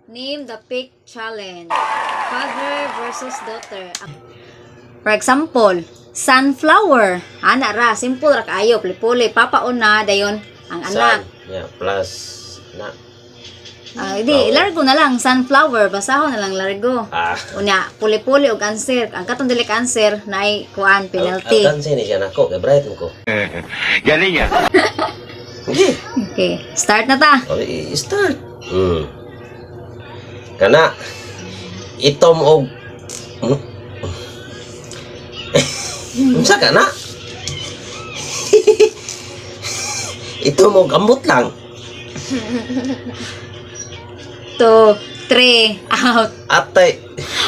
Name the pick challenge. Father versus daughter. For example, sunflower. Ana ra, simple ra kaayo, puli-puli. Papa una, dayon ang anak. Sun. Yeah, plus na. Ah, di, largo na lang, sunflower. Basahon na lang largo. Ah. Unya, puli-puli og answer. Ang katong dili ka answer, naay kuan penalty. Alkansi ni siya nako kay bright mo ko. Galing ah. Okay. Okay, start na ta. O, start. Kana itom og Unsa ka na? Itom og ambot lang. 2, 3, out. Atay.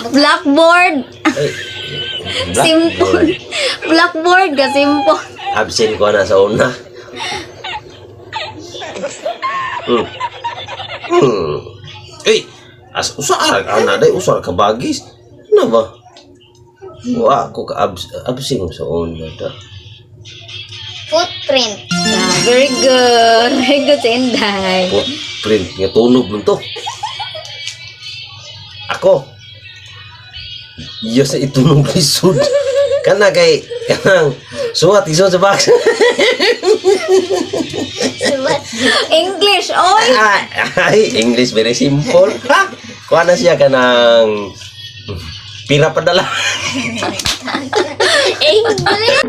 Blackboard. Ay, Simple. Blackboard ka, simple. Absent ko na sa una. Ay, as usa ra ana day, usa ra ka bagis. Ano ba? Wa ako ka absent sa una ta. Footprint. Yeah, very good. Very good si Inday. Footprint nga tunog man to. Ako. Iyo sa itunog lisod. Kana kay kanang suwat isod sa box. Suwat. English, oy! Ay, ay, English very simple. Ha? Kuha na siya kanang pira padala. English.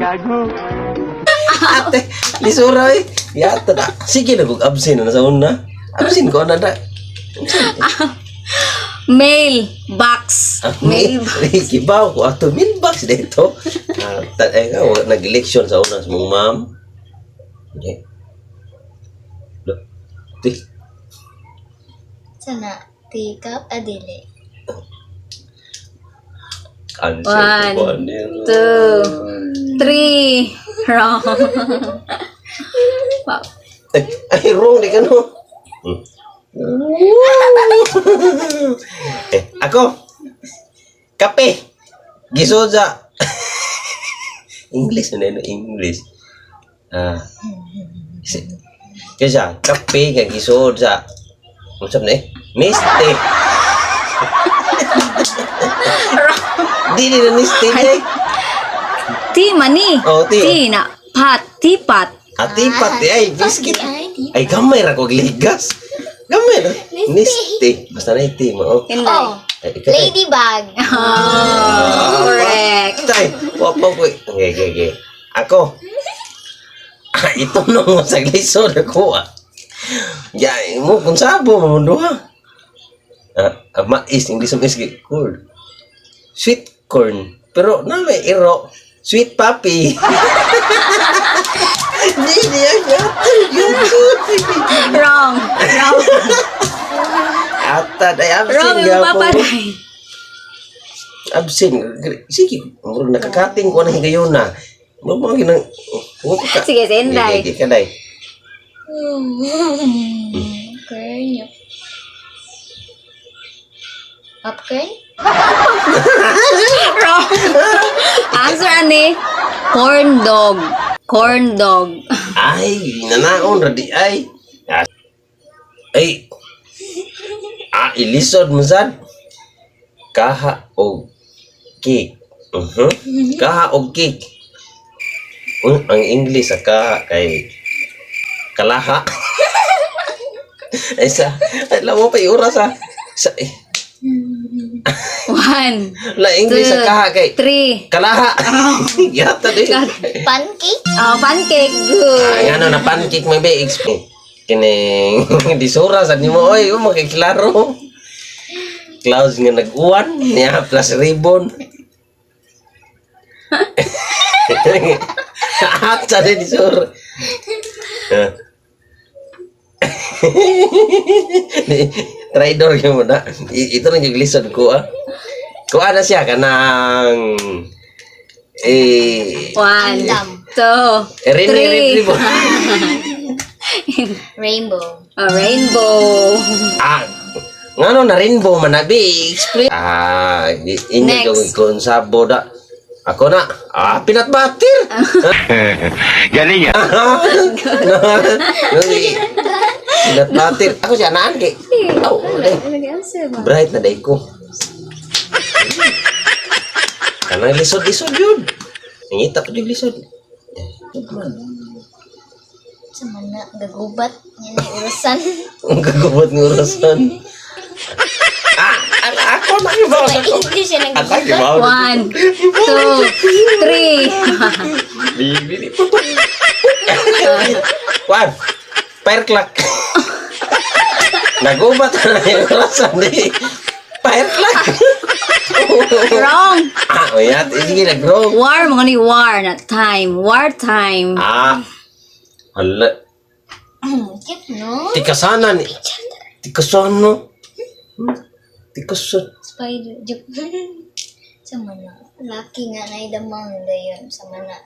Ate, lisura eh. Yata na. Sige na kung absent na sa una. Absent ko na na. Mail box. Mail box. Kibaw ko ato mailbox dito. Ah, eh, nga, nag-election sa una sa mong ma'am. Okay. Lo, ti, Sana. Teacup adili. Answer One, ko ano yun. two, three. Wrong. Wow. Ay, ay, wrong di ka no. Eh, ako. Kape. Gisod sa English na yun, English. Ah. Kaya kape nga gisod sa unsa man eh? Neste. Dili na neste eh. Tea mani. Oh, tea. Tea na pot. Teapot. Atipat eh, ay biscuit. Ay, di. Ay gamay ra ko ligas. Gamay ra. Neste. Basta na tea mo. Oh. Inday. Oh. Ay, ikaw, ay. Ladybug. Oh, correct. Tay, wa pa ko. Okay. Ako. Ah, ito nung sa lisod ako ah. Ya, mo kung sabo mo mundo ha. Ah, ah, mais, English mais corn. Sweet corn. Pero na may iro. Sweet papi. Di di ay Wrong. Wrong. Atad ay absent Wrong yung gyapon. papa day. Absent. Sige, murag nakakating ko na higayon na. Mo mo ginang wa ko ka. Sige, si Inday. Sige, sige, kaday. Corn. Popcorn? Wrong. Answer ani. Corn dog. Corn dog. Ay, nanaon ra di ay. Ah, ay. Ah, ilisod mo sad. Kaha og cake. Kaha og cake. Ang English sa kaha kay kalaha. Ay sa, alam mo pa oras ah. Sa, eh, One, la English sa two, kaha kay three. kalaha. Yata di. Pancake? Oh, pancake. Good. Ay, ano na pancake may be explain. Kining disura sad nimo oy, o makiklaro. Clouds nga nag-uwan, niya plus ribbon. At sa din disura. Ah. Traidor gyud mo na. Ito lang yung lisod ko ah. Kuha na siya kanang eh One, Andam. two, Rini, three. ribbon. Rainbow. A rainbow. Ah, ngano na rainbow man na be explain. Ah, inyo Next. yung konsabo da. Ako na. Ah, peanut butter. Galing ah. Peanut butter. Ako siya naan kay. Oh, eh. Nag-answer ba? Bright na day ko. Kanang lisod-lisod yun. Nangita ko yung lisod. Sa mana, gagubat. Yan ay urusan. Ang gagubot ng orasan. Ah, ako na ibaw Sa ako. English yan ang Ako gagubat. ibaw. One, two, three. Bibili po to. One. Fire clock. Nagubat na yung orasan. Di. Fire clock. Wrong. Ah, oyat. Sige, nag-wrong. War, mga ni war, not time. War time. Ah. Hala. Cute, no? Tikasana ni. Tikasana. Tikasan. Spider. Joke. Sa mana. Lucky nga na idamang dayon sa mana.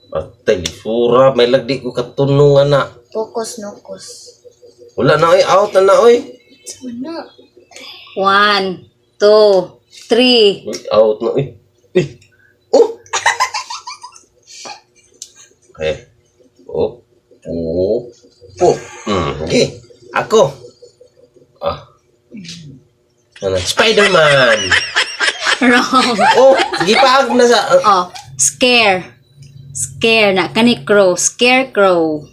Atay, lisura. May lagdi ko katunungan na. Focus, nocus. Wala na oy, out na na oy. Sa mana. One, two, three. Uy, out na oy. Uy. Oh. Eh. Oh. Oh. Oh. Okay. Ako. Ah. Ano? Spider-Man. Wrong. Oh, gipaag na sa Oh, scare. Scare na kani crow, scarecrow.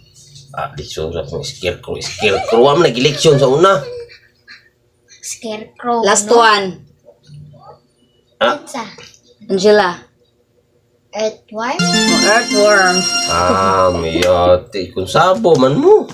Ah, lisura kong scarecrow, scarecrow. Wa man nag-election sa una. Scarecrow. Last no? one, Ah, Sa Angela. earthworm? Oh, earthworm. ah, mayate. Kung sabo man mo.